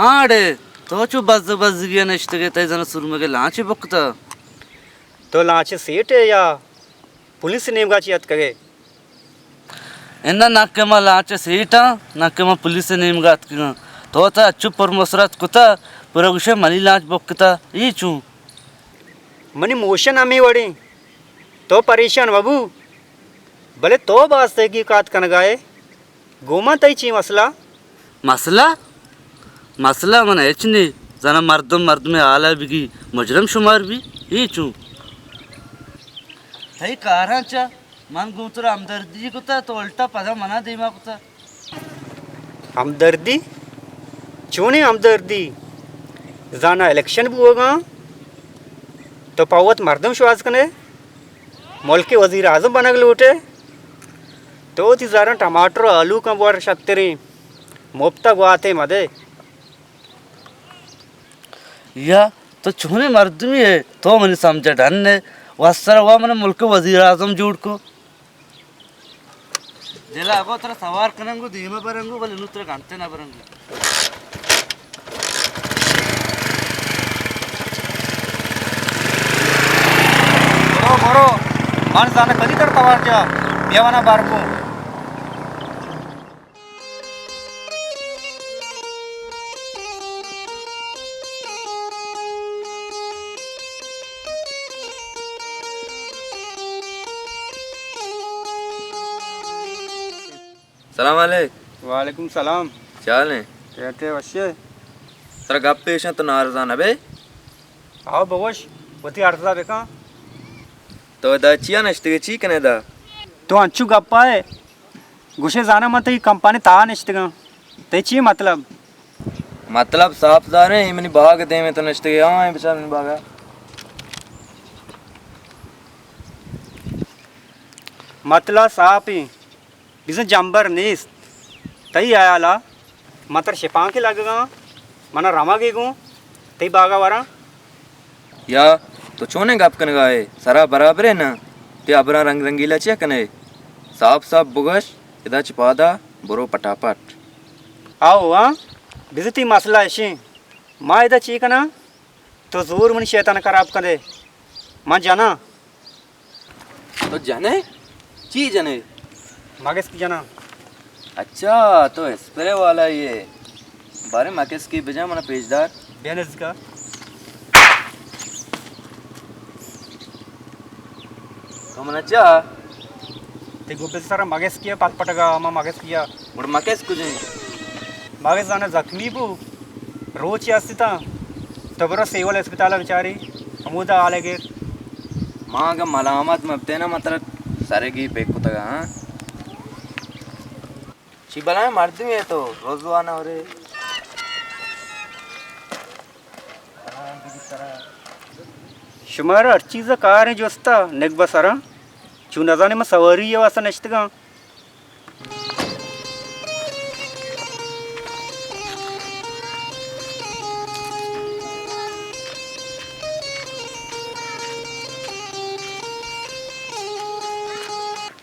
آڑے، تو چو بز بزگی نشتگے، تئی زن سرمگے لانچے بکتا۔ تو لانچے سیٹے یا پولیس نیمگا چی اتکگے؟ اناں، نہ کہ ما لانچ سیٹاں، نہ کہ ما پولیس نیمگا اتکگاں۔ تو تا اچو پر مسرت کتا، پر گوشے منی لانچ بکتا، ای چون؟ منی موشن ہمے وڑیں، تو پریشان مبو، بلے تو باز تحقیقات کنگائے۔ گوما تئی چی مسئلہ؟ مسئلہ؟ مسئلہ من ہچ نی زاناں۔ مردم مردمے حالا بگی مجرم شمار بی، ای چون؟ تئی کاراں چا من گوں ترا ہمدردی کتا، تو الٹا پدا منا دیما کتا۔ ہمدردی؟ چونیں ہمدردی؟ زاناں الیکشن بوگاں، تو پہ وت مردم شواز کنے، ملک وزیر اعظم بنگ لوٹے، تو وتی زراں ٹماٹر و آلو کن بور شتریں، مپتا گواتے مدے۔ یا تو چونیں مردمی ئے؟ تو منی سمجھ ء ڈن ئے۔ وسر وا من ملک وزیر اعظم جوڑ کو۔ دلا اگو ترا سوار کننگو، دیما برنگو، بلے نو ترا گنتے نہ برنگو۔ برو، برو، من زانہ کدی تر توار جا، بیا ونا بار کو۔ سلام علیک۔ وعلیکم سلام۔ چے حال ایں؟ کیتے وشے؟ ترا گپ پیش ایں، تو نارضا نہ بے؟ آؤ بگوش، وتی عرضا بکن۔ تو ادا چیا نشتگے، چی کنے ادا؟ تو انچو گپا ئے، گوشے زاناں من تئی کمپانی تہا نشتگاں۔ تئی چی مطلب؟ مطلب صاف ظاہر ایں، اے منی باغ ء دیم ء تو نشتگے۔ ہاں، اے بچار منی باغ ء۔ مطلب صاف ایں، بزاں جمبر نیست۔ تئی ہیال ء من ترا شپانکے لگگاں، منا رمگے گوں تئی باغ ء وراں۔ یا تو چونیں گپ کنگا ئے؟ سرا برابر ئے نا؟ تئی ہبراں رنگ رنگیلا چیا کنئے؟ صاف صاف بگش، ادا چہ پادا برو پٹاپٹ۔ آؤ ہاں، بزاں تئی مسئلہ اشیں۔ ما ادا چی کناں؟ تو زور منی شیطان خراب کندے۔ من جناں۔ تو جنے؟ چی جنے؟ مگسک جناں۔ اچھا، تو اسپرے والا ئے۔ بارے مگسکے بجن، منا پیش دار۔ بیا نزیکا۔ تو منا چا؟ تئی گوپت سرا مگسکے پت پٹگا، ہما مگسکے۔ گڑا مگس کجیں؟ مگس زاناں زخمی بو، روچے ہستتاں، تو برو سیول اسپتال ء بچاری، ہمودا حال ء گر۔ ما اگاں ملامت مہ بتیناں، ما ترا سرگی پک کتگ، ہاں؟ چی بلائیں مردمے تو، رزوان اورے۔ شمارا ہر چیز ء کاریں جستا نگبہ سرا، چون نزانے من سواری ء واسطہ نشتگاں۔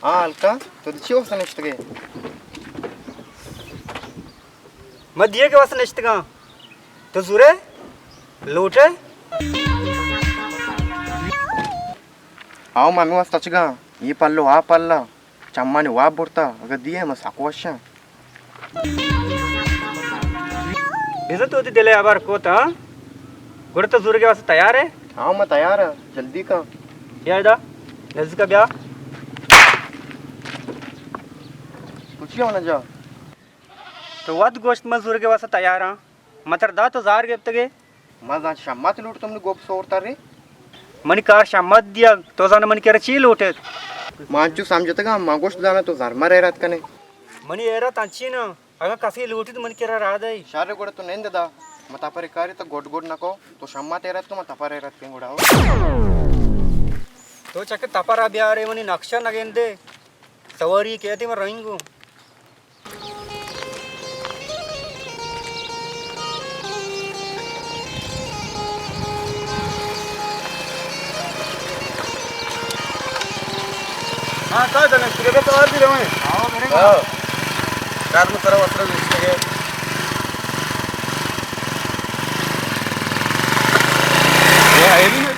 ہاں ہلکا، تو چی واسطہ نشتگے؟ من دیگے واسطہ نشتگاں۔ تو زورے؟ لوٹے؟ آؤ، من ہمے واسطہ تچگاں۔ اے پلو، آ پلو۔ چمانی واب برتا، اگہ دیئے من سک وشاں۔ بزاں تو وتی دل ء ہبر کت، ہاں؟ گڑا تو زورگ ء واسطہ تیار ئے؟ ہاں، من تیار آں، جلدی کن۔ بیا ادا، نزیک ء بیا۔ تو چیا من جا؟ تو وت گوشت من زورگ ء واسطہ تیار آں۔ من ترا دات تو زار گپتگے۔ من زان شمات لوٹ تو منی گوپ سور ترے۔ منی کار شمات دیگ، تو زان منی کرا چی لوٹت؟ من انچو سمجھتگاں، من گوشت زاناں تو زر مر حیرت کنے۔ منی حیرت انچی نہ، اگاں کسی لوٹیت منی کرا راہ دئی۔ شر گڑا تو نند دا، من تپر کاری تو گڈ گڈ نکو، تو شمات حیرت کو من تپر حیرت کن گڑا ہو۔ تو چکے تپر بیارے منی نقشہ نگندے، سواری کہتے من رہینگو۔ ہاں، کار دنے، تیرے بے سوار بھی رہے ہیں۔ ہاں، میرے ہاں۔ کار میں سرا وسرا بیچتے ہیں۔ خیری نے